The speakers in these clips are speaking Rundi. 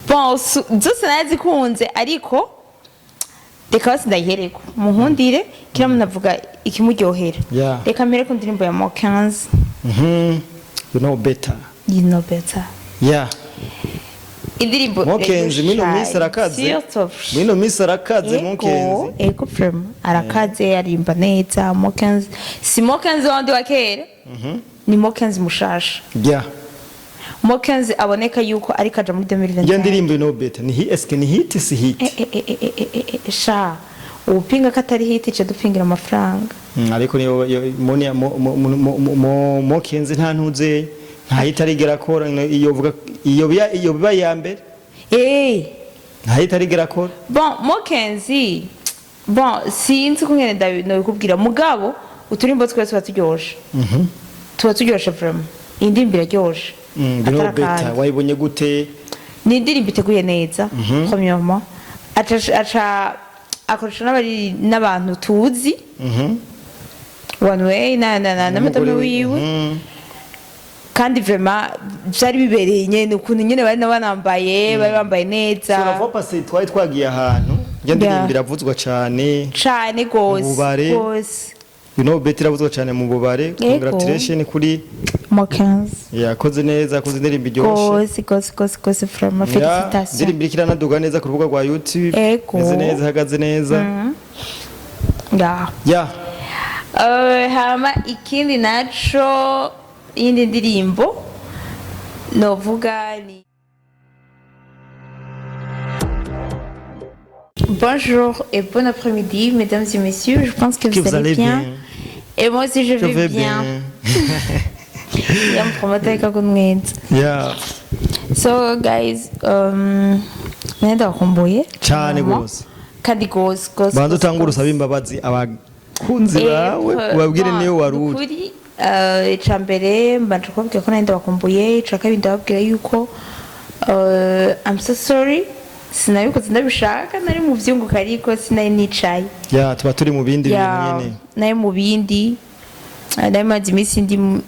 Bon, zose narazikunze, ariko reka basi ndayihereko munkundire, kila muntu avuga ikimuryohera. Reka mpere ku ndirimbo ya Mokenzi. You know better. You know better. Indirimbo Mokenzi mino minsi arakaze. Mino minsi arakaze Mokenzi. Ego, vraiment arakaze, arimba neza Mokenzi. Si Mokenzi wandi wa kera, ni Mokenzi mushasha. Mokenzi aboneka yuko ariko aja muri 2025. Iyo ndirimbo You know better ni eske ni hit, si hit? Eh, eh, eh, eh, eh, eh, eh, sha, upinga ko atari hit ica dupingira amafaranga. Ariko niyo moni mo Mokenzi nta ntuze, nta hit arigera akora. Iyo vuga iyo biba ya mbere. Nta hit arigera akora. Bon, Mokenzi, bon, sinzi kungene ndabikubwira, mugabo uturimbo twese tuba turyoshe, tuba turyoshe vraiment. Iyi ndirimbo iraryoshe. You know Atari better. akandi. Wayibonye gute? Ni indirimbo iteguye neza. Premièrement, aca akoresha n'abari n'abantu tuzi, One Way na madame wiwe. Kandi vraiment byari bibereye nyene ukuntu nyene bari banambaye, bari bambaye neza. So la fois passée twari twagiye ahantu iyo ndirimbo iravuzwa cane. Cane gose. Mu bubare. Gose. You know better iravuzwa cane mu bubare. Congratulations kuri Mokenzi. Yakoze neza, yakoze indirimbo iryoshe. Gose gose gose gose, vraiment félicitations. Indirimbo iriko iranaduga neza ku rubuga rwa YouTube. Imeze neza, ihagaze neza. Hama ikindi naco, iyindi ndirimbo novuga ni Bonjour et bon après-midi, mesdames et messieurs. Je pense que vous allez bien. Et moi aussi, je Je vais vais bien. bien. Yeah, promoter kakunwenza. So guys, nenda wakumbuye Cane gose. Kandi gose gose. Banza Gose, utangure gose. usabe imbabazi abakunzi bawe, ubabwire niyo wari uri. Ukuri, ica mbere mbanje kubabwira ko nari ndabakumbuye. Ica kabiri ndababwira yuko I'm so sorry, sinabikoze ndabishaka, nari mu vyunguka ariko sinari nicaye. Ya, tuba turi mu bindi bintu nyene. Nari mu bindi, nari maze iminsi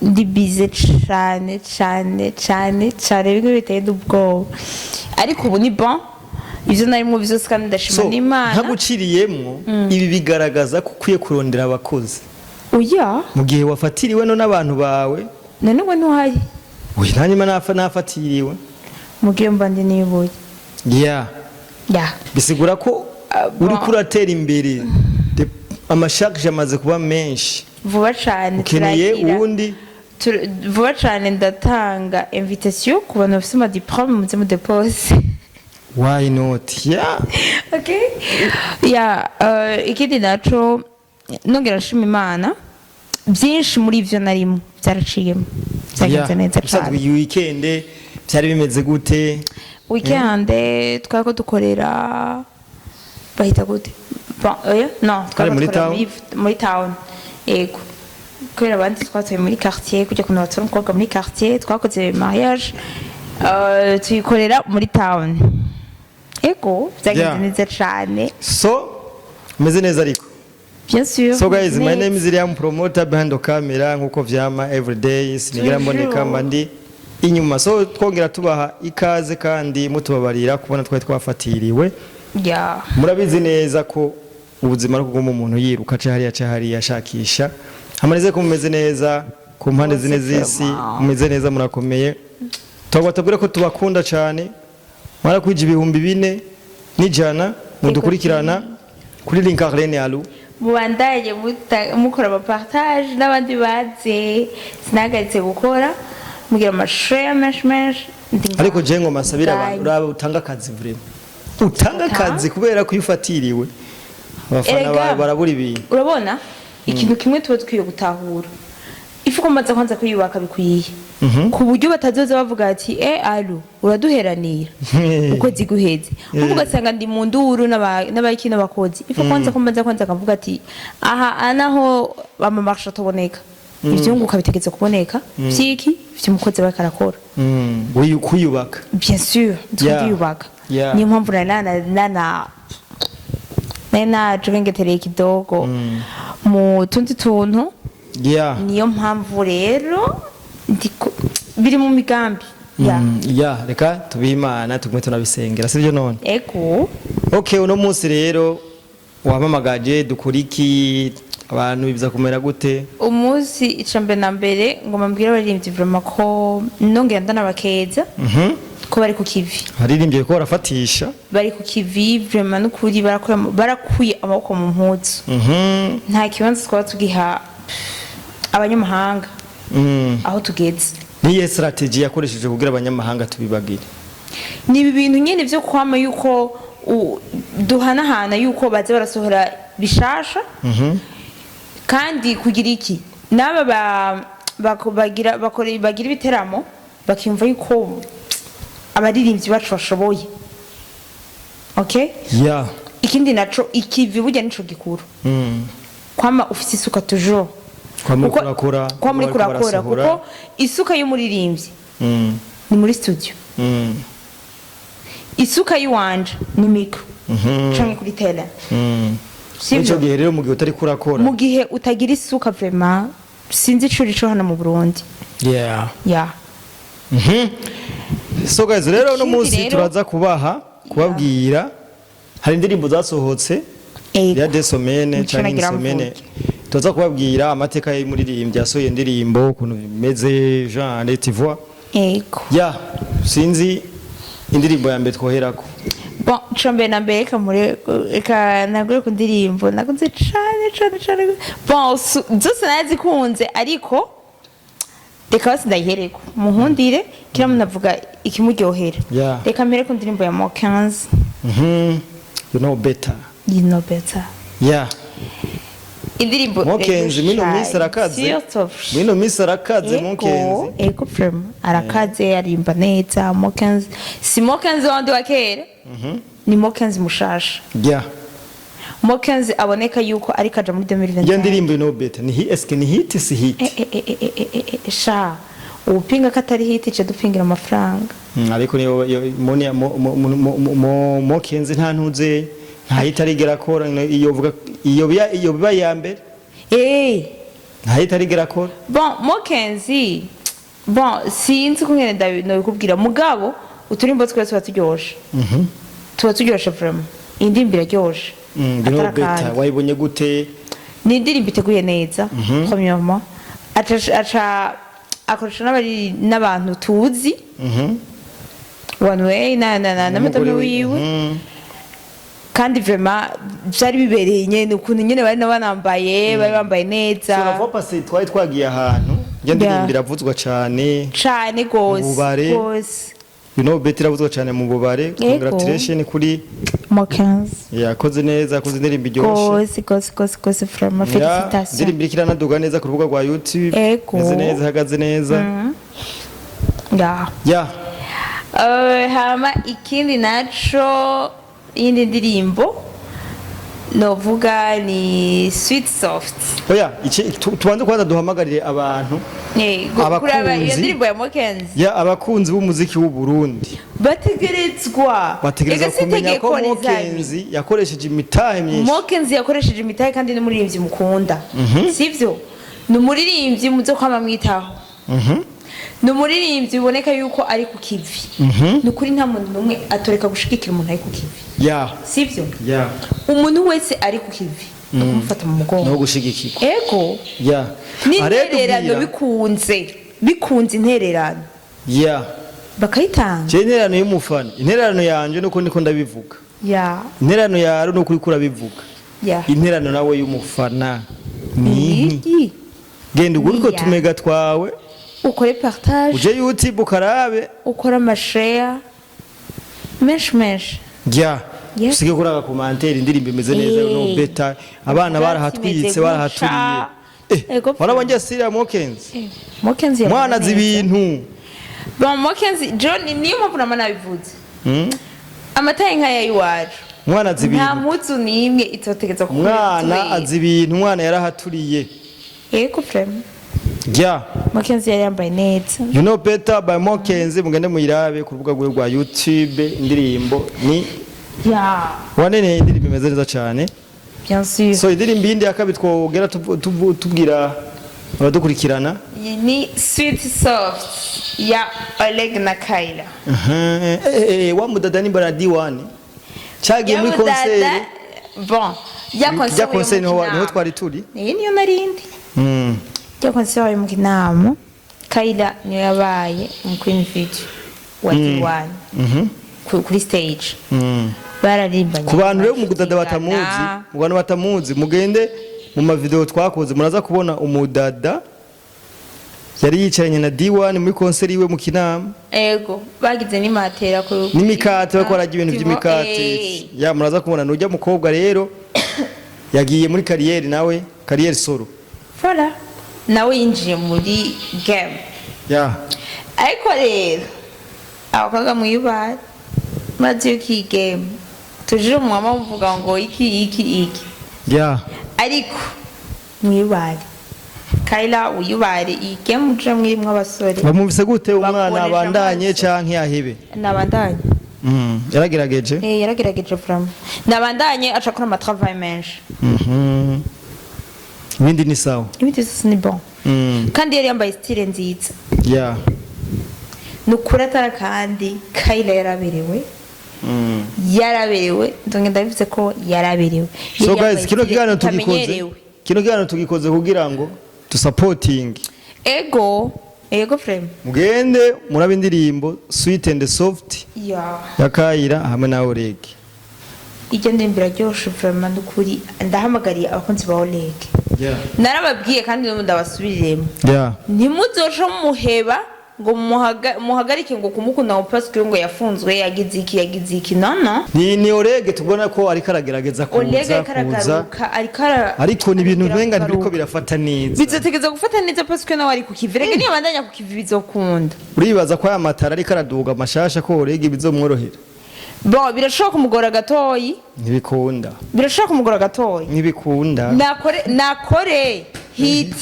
ndi busy cane cane cane cane, bimwe biteye n'ubwoba, ariko ubu ni bon, ivyo narimwo vyose, kandi ndashima So n'Imana. Ntaguciriyemwo, ibi bigaragaza ko ukwiye kurondera abakozi Oya. mu gihe wafatiriwe no n'abantu bawe. None ngo ntuhari? Oya, nanjye nafa nafatiriwe. Mu gihe mba ndi niyoboye. Bisigura ko uriko uratera imbere. Ama charges amaze kuba menshi. Vuba cane ukeneye turagira. uwundi. Vuba cane ndatanga invitation ku bantu bafise ama diplôme, muze mudepose. Why not, yeah. Okay, yeah. Ikindi naco, nongera nshima Imana, byinshi muri ivyo narimo byaraciyemo, byagenze neza Ubusanzwe cane. iyi weekend byari bimeze gute? Weekend twariko dukorera, bahita gute? Bon, oya, no, twariko muri dukorera town? Muri town, yego, kubera abandi twatoye muri quartier, kujya kuntu batora umukobwa muri quartier. Twakoze mariage, tuyikorera muri town, yego, byagenze neza cane. So umeze neza ariko? Bien sûr. So guys, my neza. name is Liam Promoter behind the camera, nkuko vyama everyday sinigira mboneka, Toujours. mba ndi inyuma. So twongera tubaha ikaze kandi mutubabarira kubona twari twafatiriwe. Murabizi neza ko ubuzima ari kuguma umuntu yiruka aca hariya, aca hariya, ashakisha. Amaneze ko mumeze neza ku mpande zine z'isi, mumeze neza, murakomeye. Tubabwira ko tubakunda cyane, mwarakwije 4100 mudukurikirana kuri Link Arlene Alu. Mubandanye mukora ama partage n'abandi baze, sinahagaritse gukora, mugira ama share menshi menshi. Ndi ngaho. Ariko je ngo masabira abantu, Bye. uraba utanga akazi, vraiment utanga akazi, kubera ko iyo ufatiriwe abafana Erega, bawe barabura ibintu. Urabona ikintu kimwe tuba dukwiye gutahura, ifu ko maze kwanza kwiyubaka bikwiye, ku buryo batazoza bavuga ati: "Eh, alu uraduheranira ukwezi guheze." Nkuko ugasanga ndi mu nduru n'abariki n'abakozi. Ifu kwanza ko mbanza kwanza akavuga ati: "Aha anaho ama marché ataboneka, ivyunguka bitegetse kuboneka vyiki vy'umukozi bariko arakora." Kwiyubaka. Bien sûr, twiyubaka. Niyo mpamvu nari nana nari najengetereye kidogo mu tundi tuntu. Niyo mpamvu rero biri mu migambi. Ya. Ya, reka tubihe Imana, tugume tunabisengera, sibyo none? Ego. Okay, uno munsi rero wampamagaje dukora iki? Abantu biza kumera gute? Umunsi icambere na mbere ngoma mbwira abaririmbyi vraiment ko nongera ndanabakeza ko bari ku kivi. Haririmbye ko barafatisha. Bari ku kivi vraiment, n'ukuri barakuye amaboko mu mpuzu. Nta kibanza twaba tugiha abanyamahanga aho tugeze. Niye strategy yakoresheje kugira abanyamahanga tubibagire? Ni ibi bintu nyene vyo kwama yuko duhanahana, yuko baza barasohora bishasha, kandi kugira iki n'aba bagira bagira ibiteramo, bakiyumva yuko abaririmbyi bacu bashoboye, okay? Ya. Ikindi naco, ikivi burya nico gikuru. Kwama ufise isuka toujours. Kwama urakora. Kwama uriko bariko urakora. barasohora. Kuko isuka y'umuririmbyi ni muri studio. Isuka y'iwanje ni micro canke kuri tele. Muri ico Sivyo? gihe rero, mu gihe utari kurakora, Mu gihe utagira isuka, vraiment sinzi ico urico hano mu Burundi. Ya. So guys, rero uno Ikindi munsi turaza kubaha kubabwira hari indirimbo zasohotse ya deux semaines Nico canke nagira semaine. mvuge. Turaza kubabwira amateka y'umuririmbyi yasohoye indirimbo, ukuntu bimeze, genre, tu vois? Ego. Ya, sinzi indirimbo ya mbere twoherako. Bon, ico mbere na mbere, reka reka nagure ku ndirimbo nakunze cane cane cane. Bon, zose narazikunze, ariko reka basi ndayihereko, munkundire kila muntu avuga ikimuryohera. Reka mpere ku ndirimbo ya Mo 15. You know better. You know better. Indirimbo Mokenzi mino minsi arakaze. Mino minsi arakaze Mokenzi. Ego, vraiment arakaze, arimba neza Mokenzi. Si Mokenzi wandi wa kera, ni Mokenzi mushasha. Mokenzi aboneka yuko ariko aja muri 2025. Iyo ndirimbo you know better ni eske ni hit, si hit? Eh, eh, eh, eh, eh, eh, eh, sha, uwupinga ko atari hit ice dupingira amafaranga. Ariko niyo moni mo Mokenzi nta ntuze, nta hit arigera akora. Iyo vuga iyo biba ya mbere. Nta hit arigera akora. Bon, Mokenzi, bon, sinzi kungene ndabikubwira, mugabo uturimbo twese tuba turyoshe, tuba turyoshe vraiment. Iyi ndirimbo iraryoshe. You know Atari better. akandi. Wayibonye gute? Ni indirimbo iteguye neza. Premièrement, aca akoresha n'abantu tuzi, One Way na N'umugore madame wiwe. Kandi vraiment byari bibereye nyene ukuntu nyene bari banambaye, bari bambaye neza. So la fois passée twari twagiye ahantu iyo ndirimbo iravuzwa cane. Cane gose. Mu bubare. Gose. You know better iravuzwa cane mu bubare. Congratulations kuri Mokenzi. Yakoze neza, yakoze indirimbo iryoshe. Gose gose gose gose, vraiment Ya, félicitations. indirimbo iriko iranaduga neza ku rubuga rwa YouTube. Imeze neza, ihagaze neza. Ya. Hama ikindi naco, iyindi ndirimbo novuga ni Sweet Soft. Oya, iki tubanze kwanza duhamagarire abantu Kuraba iyo abakunzi. ndirimbo ya Mokenzi. Ya, abakunzi b'umuziki w'u Burundi Bategerezwa bategerezwa Ega si kumenya ko itegeko rizanye. Mokenzi yakoresheje imitahe myinshi. Mokenzi yakoresheje imitahe, kandi n'umuririmbyi mukunda, sivyo? Ni umuririmbyi muzo kwama mwitaho, ni umuririmbyi biboneka yuko ari ku kivi. Ni ukuri nta muntu n'umwe atoreka gushigikira umuntu ari ku kivi. Sivyo? Ya. Umuntu wese ari ku kivi ni ukumufata mu mugongo. No gushigikirwa. Ego. N'intererano. N'intererano, bikunze bikunze intererano bakayitanga. Je, intererano y'umufana, intererano yanje nuko niko ndabivuga. Intererano yawe nuko uriko urabivuga. Intererano nawe y'umufana ni Iki? Genda ugure utwo Niya. tumega twawe, ukore partage, uje YouTube ukarabe, ukore ama share menshi menshi. Usige kuri aka commentaire indirimbo imeze neza. No better, abana barahatwitse, Imeze barahaturiye. gutya. Ego. Warabonye Siriya Mokenzi? Mokenzi yabaye Mwana azi neza. ibintu. Bon, Mokenzi John, niyo mpamvu nama nabivuze, amata y'inka y'iwacu Mwana azi nta ibintu. mpuzu n'imwe itotegeza kuba. Mwana azi ibintu, umwana yarahaturiye. Yego, vraiment. Mokenzi yari yambaye neza. You know better by Mokenzi, mugende muyirabe ku rubuga rwe rwa YouTube. Indirimbo ni wanene, indirimbo imeze neza cyane. Bien sûr. So indirimbo yindi ya kabiri twogera tubwira abadukurikirana? Iyi ni Sweet Soft ya Oleg na Kayla. Aha, wa mudada ni bara D1 cagiye muri concert. Bon, ya concert. Ya concert niho twari turi. Iyi niyo narindi. Ya concert yo mu Kinama, Kayla niyo yabaye mu Queen Video wa D1 kuri stage. Bararimbanye. Ku bantu rero mu mudada batamuzi, mu bantu batamuzi, mugende mu mavideo twakoze, muraza kubona umudada yari yicaranye na D1 muri concert iwe mu Kinama. Ego, bagize n'imatera ku N'imikate, bariko bararya ibintu by'imikate. Ya, muraza kubona nujya mukobwa rero yagiye muri carrière, nawe carrière solo. Voilà, nawe yinjiye muri game. Ariko rero abakobwa mwibare, maze yuko iyi game tujire umwama muvuga ngo iki iki iki. Ariko mwibare, Kayla wiyubare, iyi game uje mwirimwo abasore. Bamumvise gute umwana? Bakoresha Abandanye amaso. canke yahebe? Nabandanye. Yaragerageje. Eh, yaragerageje vraiment, nabandanye, aca akora amatravail menshi. Ibindi ni sawa. Ibindi vyose ni bon. Kandi yari yambaye style nziza. Ni ukuri atara, kandi Kayla yaraberewe. Yaraberewe, ndonge ndabivuze ko yaraberewe. So Yari guys, yambaye kino style kiganiro tugikoze itamenyerewe. Kino kiganiro tugikoze kugira ngo tusapoting. Ego, ego, frame. Mugende murabe indirimbo Sweet and Soft ya Kayira hamwe na Oleg. Iryo ndirimbo iraryoshe vraiment, nukuri ndahamagariye abakunzi ba Oleg. Narababwiye kandi n'ubu ndabasubiriremo. Ntimuzoce mumuheba ngo muhagarike ngo kumukunda ngo parce que ngo yafunzwe, yagize iki, yagize iki, no no. Ni Oleg tubona ko ariko aragerageza Oleg kuza ariko kuza aragaruka, ariko ariko ni ibintu aragera umenga ntibiriko kugaruka. birafata neza. Bizotegeza gufata neza parce que nawe ari ku kivi. Rega niyo bandanya ku kivi bizokunda. Uribaza ko aya matara ariko araduga amashasha ko Oleg bizomworohera? Bon, birashobora kumugora gatoyi. Ntibikunda. Birashobora kumugora gatoyi. Ntibikunda. Nakore, nakore hit.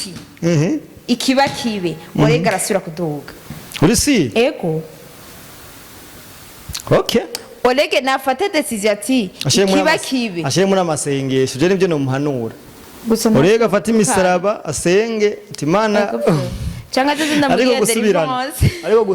Ikiba kibe, Oleg arasubira kuduga. Uri si Ego. Okay. Oleg nafate décision ati Ashire muri ikiba kibe. Ashire muri amasengesho, je nivyo nomuhanura. Gusa Oleg afate imisaraba asenge ati Imana. Ego, cyangwa se Ariko ndamubwiye gusubirana deliverance. Ariko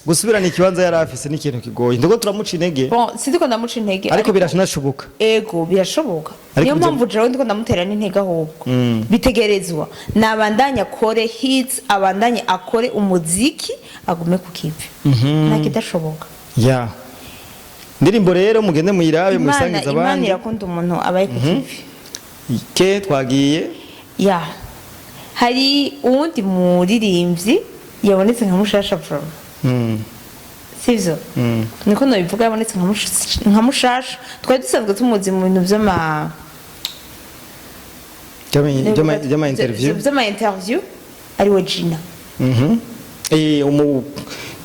gusubirana ikibanza yari afise ni ikintu kigoye, ndiko turamuca intege. Bon, sindiko ndamuca intege. Ariko birashoboka. Ego, birashoboka. Ariko Niyo mpamvu jewe ndiko ndamutera n'intege ahubwo. Bitegerezwa, nabandanye akore hits, abandanye akore umuziki, agume ku kivi, nta kidashoboka. Ya ndirimbo rero mugende muyirabe, Imana muyisangize Imana abandi. irakunda umuntu abaye ku kivi. Ke twagiye. Ya, hari uwundi muririmbyi yabonetse nka mushasha from sivyo? Niko nabivuga, yabonetse nka mushasha, twari dusanzwe tumuzi mu bintu vy'ama Vy'ama interview. Vy'ama interview, ariwe Gina.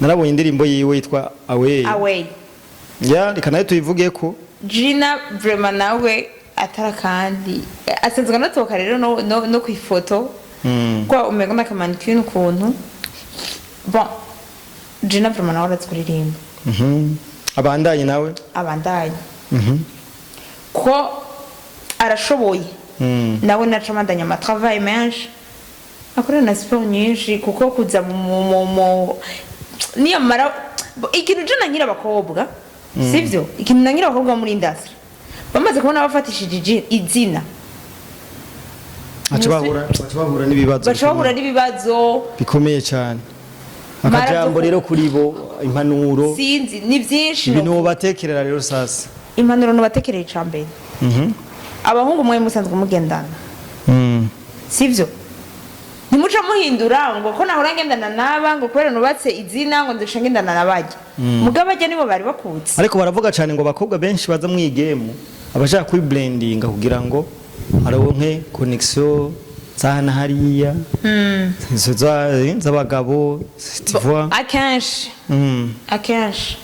Narabonye indirimbo yiwe yitwa Away. Away. Ya, reka nayo tuyivuge ko Gina vraiment nawe atara, kandi asanzwe anatoka rero no kw'ifoto kwa umengo n'akamannequin ukuntu. Bon, Gina vraiment nawe arazi kuririmba. Abandanye nawe. Abandanye ko arashoboye. Nawe naca abandanya amatravail menshi, akorera na siporo nyinshi, kuko kuza mu niyamara ikintu je nankira abakobwa, sivyo? Ikintu nankira abakobwa muri industry, bamaze kubona bafatishije izina, Baca bahura n'ibibazo. Baca bahura n'ibibazo. Bikomeye cyane. Mara Akajambo rero kuri bo, impanuro. Sinzi, ni byinshi. Ibintu wobatekerera rero sasa. Impanuro nubatekerera, icambere, abahungu mwe musanzwe mugendana, sivyo? Ntimuca muhindura ngo ko nahora ngendana n'aba, ngo kubera nubatse izina ngo ndusha ngendana n'abajya, mugabo bajya nibo bari bakutse. Ariko baravuga cyane ngo abakobwa benshi baza mu igemu abashaka kuri brandinga kugira ngo aronke connexion za na hariya, izo z'abagabo, tu vois. Akenshi, akenshi.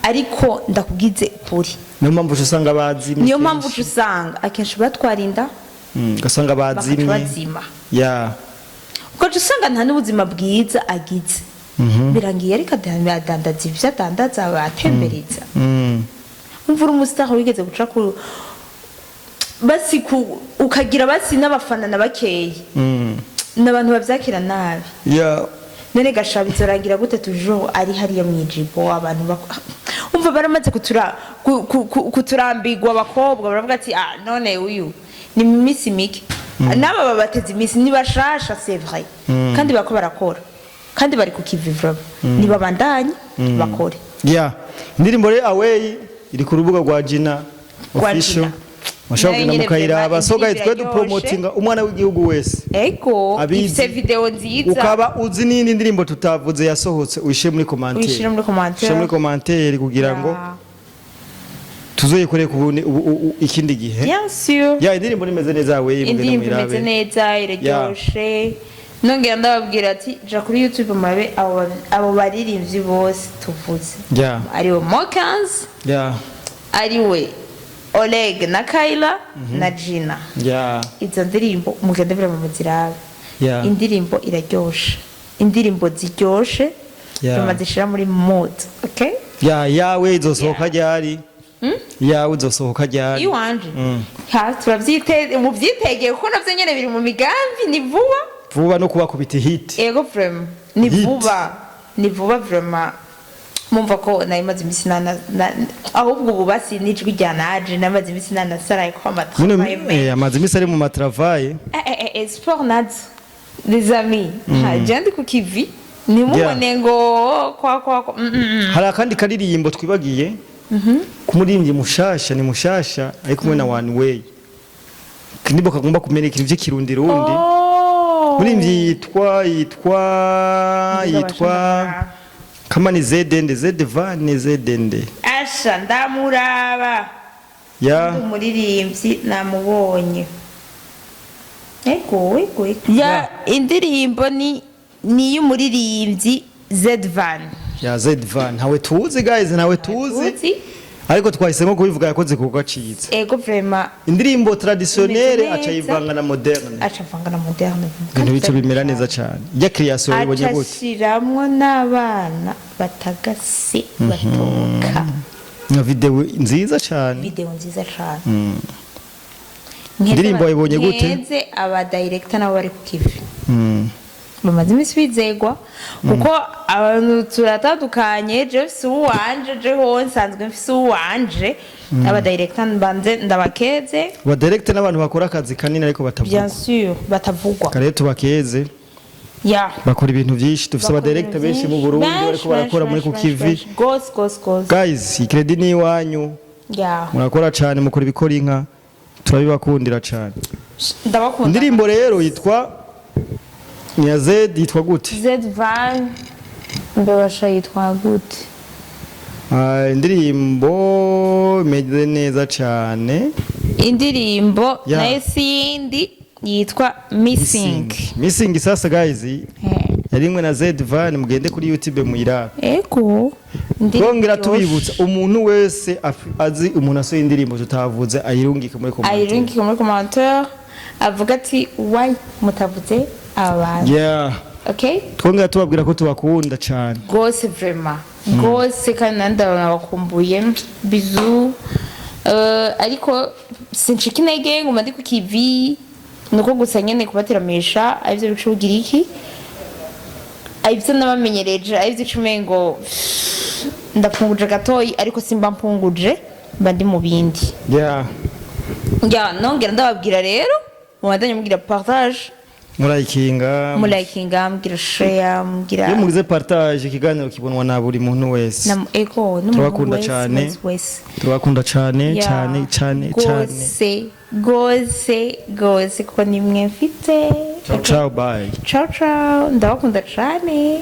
Ariko ndakubwize ukuri, Niyo mpamvu uca usanga bazimye niyo kenshi. mpamvu uca usanga akenshi batwara inda, Ugasanga bakaca bazimye. bazima. Ugaca usanga nta n'ubuzima bwiza agize, birangiye ariko adandaza ibyo adandaza, batembereza. Umvura umusitari wigeze guca ku basi ukagira basi n'abafana na bakeyi. N'abantu bavyakira nabi. None gasha bizorangira gute? Toujours ari hariya mw'ijipo, abantu umva baramaze kuturambirwa. Abakobwa baravuga ati: "Ah, none uyu ni mu minsi mike." N'aba babateze iminsi ni bashasha, c'est vrai, kandi bako barakora kandi bari ku kivi. Vraiment, nibabandanye bakore. Yeah, indirimbo rero Away iri ku rubuga rwa Gina Rwa Official. Gina. Mushobora Nayo kugenda nyene mukayiraba. vraiment So guys, indirimbo twe iraryoshe. dupromotinga umwana w'igihugu wese. Ego. Abizi. Ifise video nziza. Ukaba uzi n'indi ndirimbo tutavuze yasohotse, uyishire muri commentaire. Uyishire muri commentaire. Uyishire muri commentaire kugira ngo tuzoyikore ku ikindi gihe. Bien sûr. Ya, indirimbo nimeze neza, Away, mugende Indirimbo imeze muyirabe. neza, iraryoshe. Nongera ndababwira ati ja kuri YouTube murabe abo baririmbyi bose tuvuze, ariwe Mokans, ariwe Oleg na Kayla na Gina. Izo ndirimbo mugende bira mu muzirabe. Indirimbo iraryoshe, indirimbo ziryoshe. Zishira muri mood, okay? Ya, yawe izosohoka ryari? Yawe izosohoka ryari? Iwanje ha turabyite, mubyitegeye kuko navyo nyene biri mu migambi, ni vuba. Vuba no kubakubita hit. Ego, vraiment ni Hit. vuba, ni vuba vraiment. Mumva ko nari maze iminsi ahubwo ubu basi n'ijwi rya naje, namaze iminsi nanasaraye ko Muno amatravaye. Amaze iminsi ari mu matravaye. Sport nazo, les amis, ha je ndi ku kivi, ntimubone ngo kwa kwa kwa. Hari akandi karirimbo twibagiye kumuririmbyi mushasha, ni mushasha, ari kumwe na One Way, kindibo kagomba kumenya ikintu by'ikirundi rundi. Oh. Muririmbyi yitwa kama ni Zedende, Zedevane, Zedende. Asha, ndamuraba. Ya. Umuririmbyi namubonye, ego ego ego. Ya, indirimbo ni iy'umuririmbyi Zedvan. Ya, Zedvan ntawe tuzi guys, ntawe tuzi. Tuzi. Ariko twahisemo kubivuga, yakoze kuko acitse. Ego, vraiment. Indirimbo traditionnelle Imeze aca neza. yivanga na moderne. Aca avanga na moderne. Ibintu bice bimera neza cyane. Ya création yibonye Aca gute? ashiramwo n'abana batagase batoka. Nka video nziza cyane. Video nziza cane. Indirimbo wayibonye gute? Nkeze aba director nabo bari ku kivi, bamaze iminsi bizegwa, kuko abantu turatandukanye. Je mfise uwanje, jeho nsanzwe mfise uwanje. Aba director mbanze ndabakeze. Ba director n'abantu bakora akazi kanini ariko batavugwa. Bien sûr, batavugwa. Kare tubakeze. Bakora ibintu byinshi, dufise aba director benshi mu Burundi bariko barakora muri ku kivi. Gose gose gose. Guys, credit ni iwanyu. Murakora cyane, mukora ibikora inka, turabibakundira cyane. Ndabakunda. Indirimbo rero yitwa ni ya Z, yitwa gute? Zvan mbebasha yitwa gute? Ah, indirimbo imeze neza cyane. Indirimbo nayo si yindi, yitwa Missing. Missing. Sasa guys, yarimwe na Zvan, mugende kuri YouTube muyirabe. Ego. Indirimbo Twongera iryoshe. tubibutsa umuntu wese azi umuntu asohoye indirimbo tutavuze, ayirungike muri commentaire. Ayirungike muri commentaire, avuga ati: "Why mutavuze abantu?" Okay. Twongera tubabwira ko tubakunda cyane. Gose, vraiment gose, kandi nandi nabakumbuye. Bisous. Ariko sincika intege, nguma ndi ku kivi, nuko gusa nyene kubateramisha arivyo bica ugira iki, arivyo nabamenyereje, arivyo ica umengo ndapfunguje gatoyi, ariko simba mpunguje, mba ndi mu bindi. Ya, nongera ndababwira rero mubandanye mugira partage. Murayikinga. Mulayikinga, mugira share, mugira Iyo mugize partage, ikiganiro kibonwa na buri muntu wese. Na ego, n'umuntu Turabakunda wese, cyane. wese, wese. Turabakunda cyane. Ya, Cyane cyane cyane. Gose gose gose, kuko nimwe mfite. Ciao ciao, bye. Ciao ciao, ndabakunda cyane.